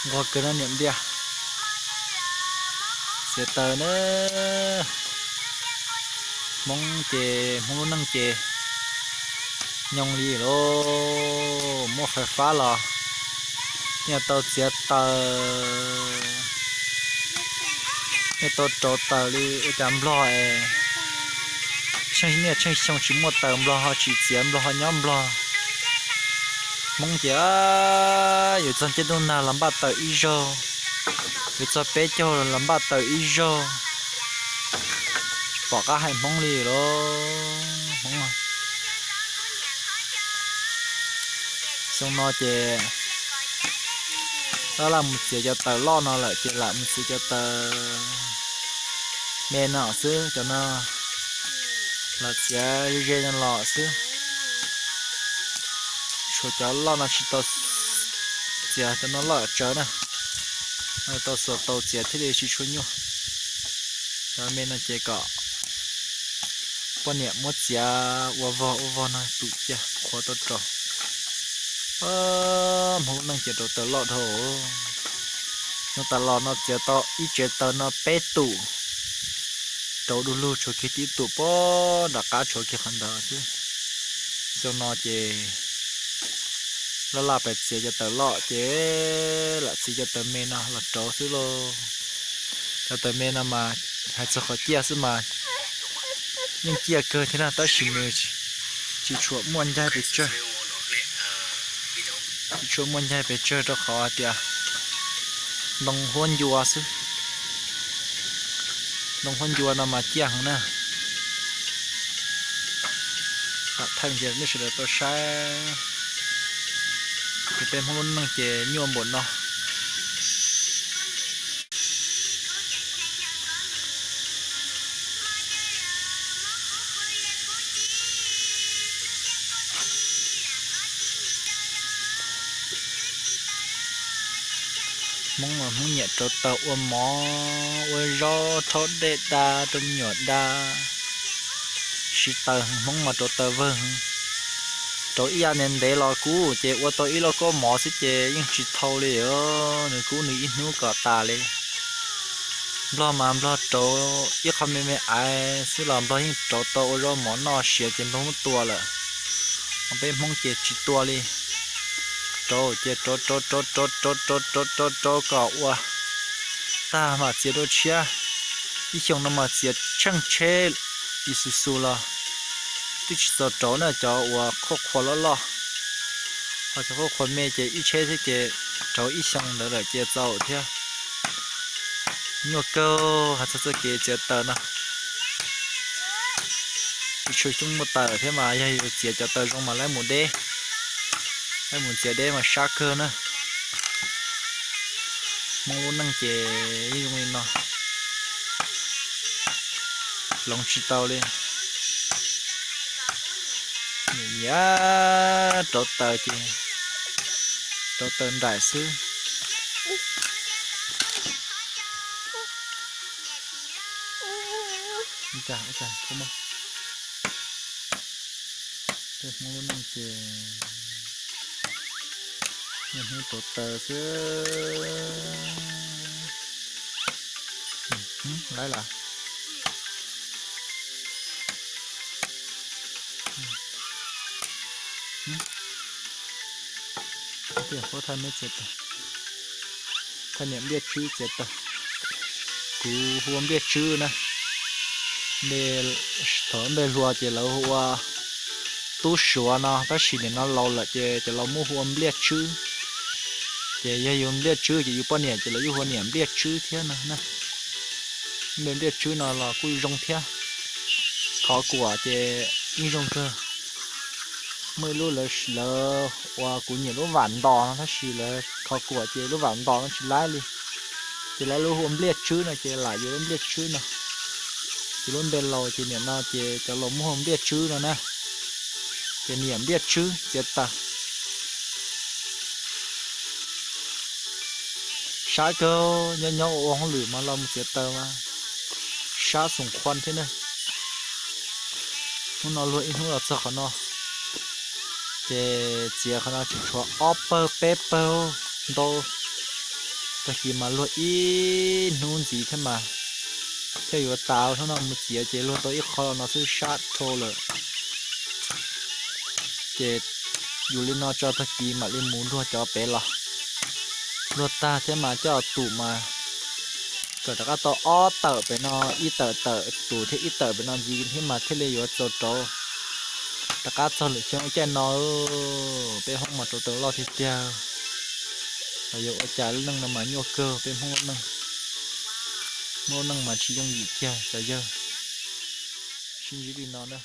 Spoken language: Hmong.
Nquag kawg no niam ntiag. Txiav taws na. Hmoob ces Hmoob lub neej ces nyoog li lauj, muaj fais fab los yeej tau txiav taws, yeej tau rauv taws li. Ua cas Nplog es tsheej niaj tsheej xyoo tsis muaj taws Nplog ho tsis txiav Nplog ho nyob Nplog. Hmoob ces yuav txog caij ntuj nag los npaj taws ib zaug, yuav txog peb caug los npaj taws ib zaug. Tsis pom qab hais Hmoob li lauj Hmoob. Xyoo no ces laj laj mus txiav cov taws loj no lawm ces lam mus txiav cov taws me no xwb, cov no lam txiav ze ze no los xwb. Tshuav cov loj no tsis tau txiav, cov no loj tsawv na, tau xuas tau txiav thiaj li tsis tshua nyuaj. Cov me no ces kom poj niam muab txiav ua vog ua vog no tus cia qhuav tau rau. Hmoob lub neej ces rauv taws loj dhau. Nyob tas los no txiav tau ib tsev taws no peb tus, rauv du lug tshuav kiag tib tus pem nram qab tshuav kiag qhov ntawd xwb. Xyoo no ces laj laj pes txiav cov taws loj ces lam txiav cov taws me no los rauv xwb lauj. Cov taws me no mas hais txog qhov ciaj xwb mas yeej ciaj kawg thiab na, tab sis nws tsis tshua muaj ncaig pes tsawg, tsis tshua muaj ncaig pes tsawg rau qhov hais tias ntoo huab ncua xwb. Ntoo huab ncua no mas ciaj heev na. Lam thaij ntsia nej sawv daws tau saib, ces peb Hmoob lub neej ces nyuaj npaum no. Hmoob mas Hmoob nyiam rauv taws ua mov ua zaub, rhaub dej da rau me nyuam da. Siv taws, Hmoob mas rauv taws vawg. Rauv ib yam ntev ntev los kuv ces ua tau ib lauj kaub mov xwb ces yeej tsis thau li. Nws kub nws ib hnub kom tas li. Nplog mas Nplog rauv ib qho me me aiv xwb los Nplog yeej rauv tau ua zaub mov noj siav ces Nplog muab tua lawm. Ho peb Hmoob ces tsis tua li. Rauv ces rauv rauv rauv rauv rauv rauv rauv rauv rauv kom ua tag mam txiav dua tshiab. Ib xyoo no mas txiav tsheej tsheb Isuzu los twb tsis txaus rauv na, cov uas qhuav qhuav loj loj. Ho cov qhuav qhuav me ces ib tsheb xwb ces rauv ib xyoo ntawd lawm ces txaus thiab. Nyuaj kawg hais txog txoj kev txiav taws no. Tsis tshua xyoob muaj taws thiab mas yog yus txiav cov taws zoo mas laib mus deb, laib mus txiav deb mas sab kawg na. Hmoob lub neej ces yeej zoo li no, hloov tsis tau li. Nyiam nyiam rauv taws ces rauv taws nraim xwb. Ua cas, ua cas, peb Hmoob lub neej ces niaj hnub rauv taws xwb. Laib lawm. Tias puab thaij meb txiav taws, thaij niam Npliaj Tswb txiav taws. Kuv hu ua Npliaj Tswb na. Npe, thaum npe hluas ces lawv hu ua Tub Suav no, tab sis nim no laus lawm ces cov laus muab hu ua Npliaj Tswb. Ces yog yus Npliaj Tswb ces yus poj niam ces lawv yeej hu ua niam Npliaj Tswb thiab no na. Npe Npliaj Tswb no los kuj zoo thiab. Khov kuam ces yeej zoo kawg. Muaj ib lub lawv, lawv ua kuv nyiam lub vam ntos no tab sis lawv khov kuam ces lub vam ntos no tsis laib li. Ces lawv lub hu ua Npliaj Tswb no ces lam yuav lub Npliaj Tswb no. Ces lub npe laus ces nim no ces cov laus muab hu ua Npliaj Tswb no na. Ces niam Npliaj Tswb txiav taws. Sab kawg, nyob nyob ua ua hauj lwm mas los mus txiav taws mas sab xoom qhuav thiab na. Hnub no luag ib hnub los txog qhov no, ces txiav qhov no tseem tshuav ob pawg peb pawg ntau. Tag kis mas luag ib hnub ntxiv thiab mas thiaj yuav tas. Hnub no mus txiav ces luag tau ib qho no xwb sab dhau lawm. Ces yus li no tso tag kis mam li mus luag cov pem los. Luag tag thiab mas coj tus mas kom rov qab tau ob tawm pem no, ib tawm tawm tus thiab ib tawm pem no ntxiv thiab mas thiaj li yuav txaus rauv. Rov qab txog lwm xyoo caij no, peb Hmoob mas rauv taws loj tiag tiag. Los yog ua cas lub neej no mas nyuaj kawg peb Hmoob lub neej. Hmoob lub neej mas tsis yooj yim kiag cov yawg. Sib ntsib li no na.